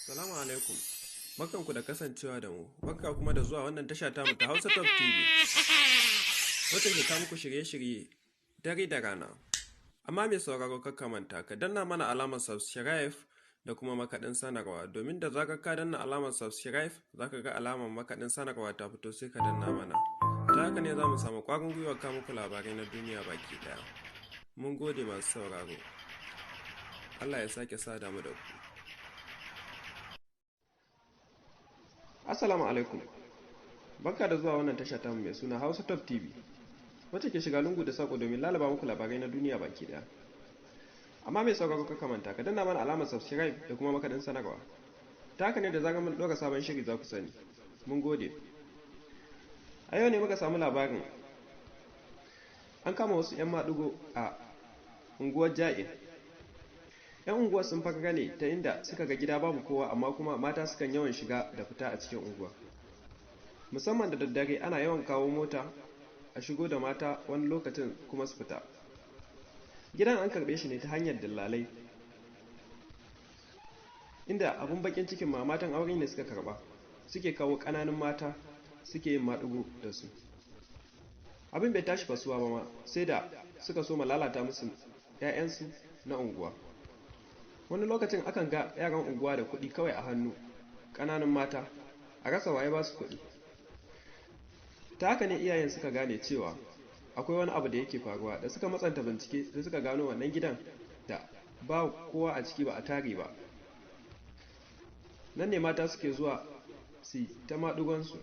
Salamu alaikum. Barkanku da kasancewa da mu. Barka kuma da zuwa wannan tasha tamu ta Hausa Top TV. Wacce ke kawo muku shirye-shirye dare da rana. Amma mai sauraro, kar ka manta ka danna mana alamar subscribe da kuma makaɗin sanarwa, domin da zarar ka danna alamar subscribe, za ka ga alamar makaɗin sanarwa ta fito, sai ka danna mana. Ta haka ne za mu samu ƙwarin gwiwa kawo muku labarai na duniya baki ɗaya. Mun gode, masu sauraro. Allah ya sake sada mu da ku. Assalamu alaikum. Barka da zuwa wannan tasha tamu mai suna Hausa Top TV, wacce ke shiga lungu da sako domin lalaba muku labarai na duniya baki daya. Amma mai sauraro, ka manta ka danna mana alamar subscribe da kuma makaɗin sanarwa. Ta haka ne da zarar mun ɗora sabon shiri za ku sani. Mun gode. A yau ne muka samu labarin an kama wasu 'yan maɗigo a unguwar Ja'in. 'Yan unguwar sun farga ne ta inda suka ga gida babu kowa, amma kuma mata sukan yawan shiga da fita a cikin unguwa. Musamman da daddare, ana yawan kawo mota a shigo da mata, wani lokacin kuma su fita. Gidan an karɓe shi ne ta hanyar dillalai, inda abun bakin cikin ma matan aure ne suka karɓa, suke kawo ƙananan mata suke yin maɗigo da su. Abin bai tashi fasuwa ba ma sai da suka so lalata musu 'ya'yansu na unguwa. Wani lokacin akan ga yaran unguwa da kuɗi kawai a hannu, ƙananan mata, a rasa waye ba su kuɗi. Ta haka ne iyayen suka gane cewa akwai wani abu da yake faruwa. Da suka matsanta bincike, sai suka gano wannan gidan da ba kowa a ciki, ba a tare ba, nan ne mata suke zuwa su ta maɗigonsu.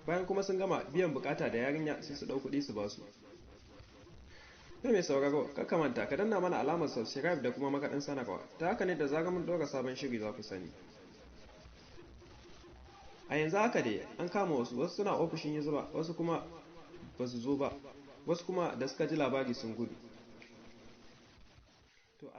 Bayan kuma sun gama biyan bukata da yarinya, sai su ɗau kuɗi su ba su. Kai mai sauraro, ka manta ka danna mana alamar subscribe da kuma makaɗin sanarwa. Ta haka ne da zarar mun ɗora sabon shiri za ku sani. A yanzu haka dai an kama wasu, wasu suna ofishin Hizba, wasu kuma ba su zo ba, wasu kuma da suka ji labari sun gudu. To Allah.